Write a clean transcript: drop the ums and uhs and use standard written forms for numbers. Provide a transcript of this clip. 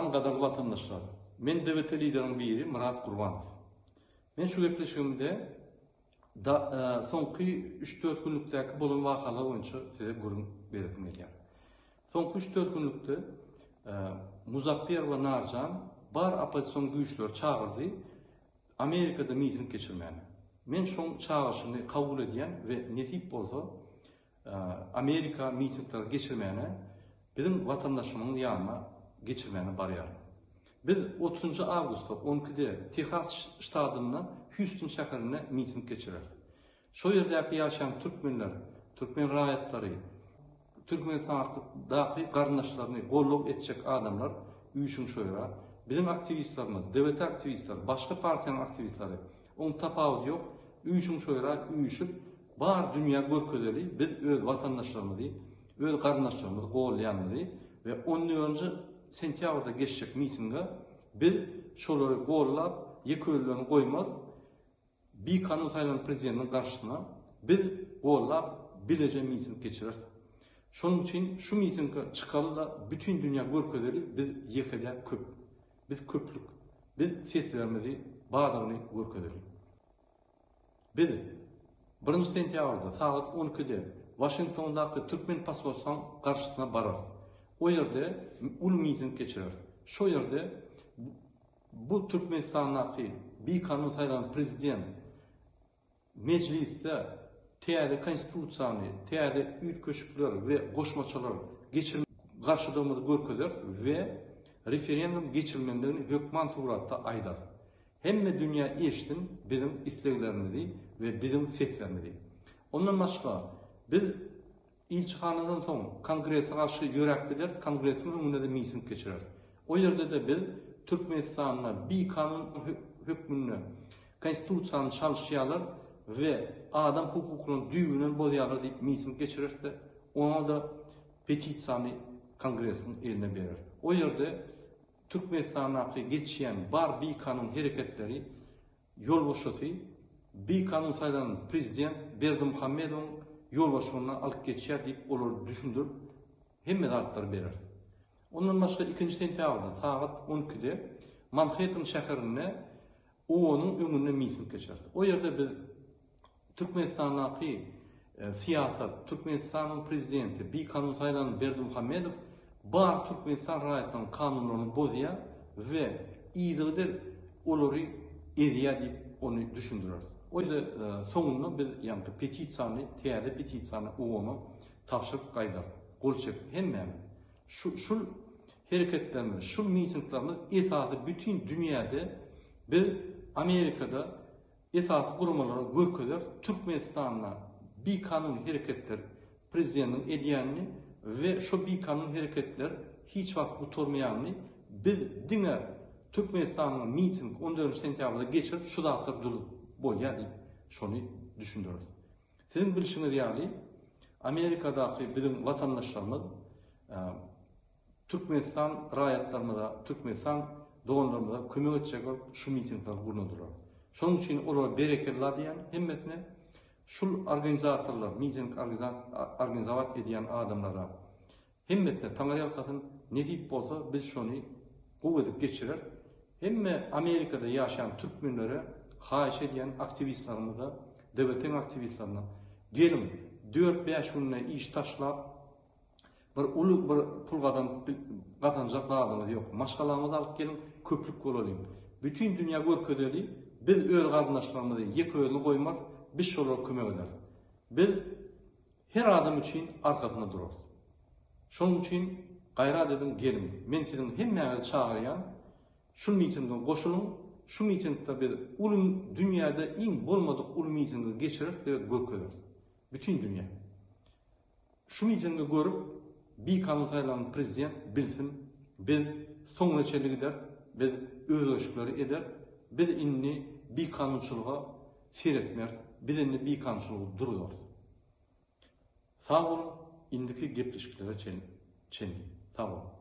Salam gadyrly watandaşlar! Men DWT lideriň biri Myrat Gurbanow. Men şu gepleşigimde da soňky üç-dört günlükdäki bolan wakalar boýunça size gürrüň beresim gelýär. Soňky üç-dört günlükde Muzapper we Narjan bar oppozision güýçleri çagyrdy Amerikada miting geçirmäne. Men şoň çagyryşyny kabul edýän we nesip bolsa Amerika mitingleri geçirmäne biziň watandaşymyň ýanyna geçirmäne barýaryn. Biz otuzynjy awgustda on ikide Tehas ştatynda Hýuston şäherinde miting geçireris. Şo ýerdäki ýaşaýan türkmenler, türkmen raýatlary, Türkmenistandaky garyndaşlaryny goldaw etjek adamlar üýşüň şo ýere. Biziň aktiwistlerimiz, DWT aktiwistleri, başga partiýanyň aktiwistleri, oň tapawudy ýok, üýşüň şo ýere üýşüp, bar dünýä görkezeli biz öz watandaşlarymyzy, öz garyndaşlarymyzy goldaýanymyzy we on dördünji sentýabrda geçjek mitinge biz şolary goldap, ýeke özlerini goýmaz, Bikanun saýlanan prezidentiň garşysyna biz gollap bileje miting geçireris. Şonuň üçin şu mitinge çykaly-da bütin dünýä görkezeli biz ýeke däl köp. Biz köplük. Biz seslerimizi bardygyny görkezeli. Biz birinji sentýabrda sagat on ikide Waşingtondaky türkmen posolstwaň garşysyna bararys. O ýerde uly miting geçireris. Şo ýerde Bu Türkmenistandaky bikanun saýlanan prezident Mejlisde täze konstitusiýany, täze üýtgeşikler we goşmaçalar geçirmek garşydygymyzy görkezeris we referendum geçirilmelidigini hökman suratda aýdarys. Hemme dünýä eşitsin biziň isleglerimizi we biziň seslerimizi. Ondan başga biz Ilçihanadan soň Kongrese garşy ýöräp gideris, Kongresiň öňünde-de miting geçireris. O ýerde-de biz Türkmenistanda bikanun hökmünde Konstitusiýany çalyşýarlar we adam hukuklaryny düýbünden bozýarlar diýip miting geçireris-de, oňa-da petisiýany Kongresiň eline bereris. O ýerde Türkmenistandaky geçýän bar bikanun hereketleri ýolbaşçysy bikanun saýlanan prezident Berdimuhamedowyň ýolbaşçylygynda alyp geçýär diýip olary düşündirip hemme zatlary bereris. Ondan başga ikinji sentýabrda sagat on ikide Manhetten şäherinde OON-yň öňünde miting geçeris. O ýerde biz Türkmenistandaky syýasat, Türkmenistanyň prezidenti bikanun saýlanan Berdimuhamedow bar Türkmenistan raýatlarynyň kanunlaryny bozýar we yzygider olary ezýär diýip ony düşündireris. O ýerde soňunda biz ýaňky petisiýany, täze petisiýany OON-a tabşyryp gaýdarys. Gol çekip hemmämiz. Şu şul hereketlerimiz, şul mitinglerimiz esasy bütin dünýäde biz Amerikada Esasy guramalara görkezer Türkmenistanda bikanun hereketler prezidentiň edýänini we şo bikanun hereketler hiç wagt gutarmaýanyny biz diňe Türkmenistanda miting on dördünji sentýabrda geçirip şu zatlar durup bolýar diýip şony düşündireris. Siziň bilşiňiz ýaly Amerikadaky biziň watandaşlarymyz Türkmenistan raýatlarymyza, Türkmenistan doganlarymyza kömek etjek bolup şu mitingleri gurnadylar. Şonuň üçin olara berekella diýýän hemmesine, şul organizatorlar, miting organizowat edýän adamlara hemmesine taňryýalkasyn, nesip bolsa biz şony gowy edip geçireris. Hemme Amerikada ýaşaýan türkmenlere haýyş edýän aktiwistlerimize, DWT-iň aktiwistlerine geliň dört-bäş günde iş taşlap, Bir uly bir pul gazanyp gazanjak zadyňyz ýok. Maşgalaňyzy alyp geliň, köplük bolalyň. Bütin dünýä görkezeli, biz öz garyndaşlarymyzy ýeke özüni goýmarys, biz şolara kömek ederis. Biz her adam üçin arkasynda durarys. Şonuň üçin gaýrat ediň geliň. Men siziň hemmäňizi çagyrýan, şu mitinge goşulyň, şu mitingde biz uly dünýäde iň bolmadyk uly mitingi geçireris we görkezeris. Bütin dünýä. Şu mitingi görüp bikanun saýlanan prezident bilsin biz soňuna çenli gideris biz özgerişikleri ederis biz indi bikanunçylyga seretmeris biz indi bikanunçylygy duruzarys. Sag boluň indiki gepleşiklere çenli sag boluň.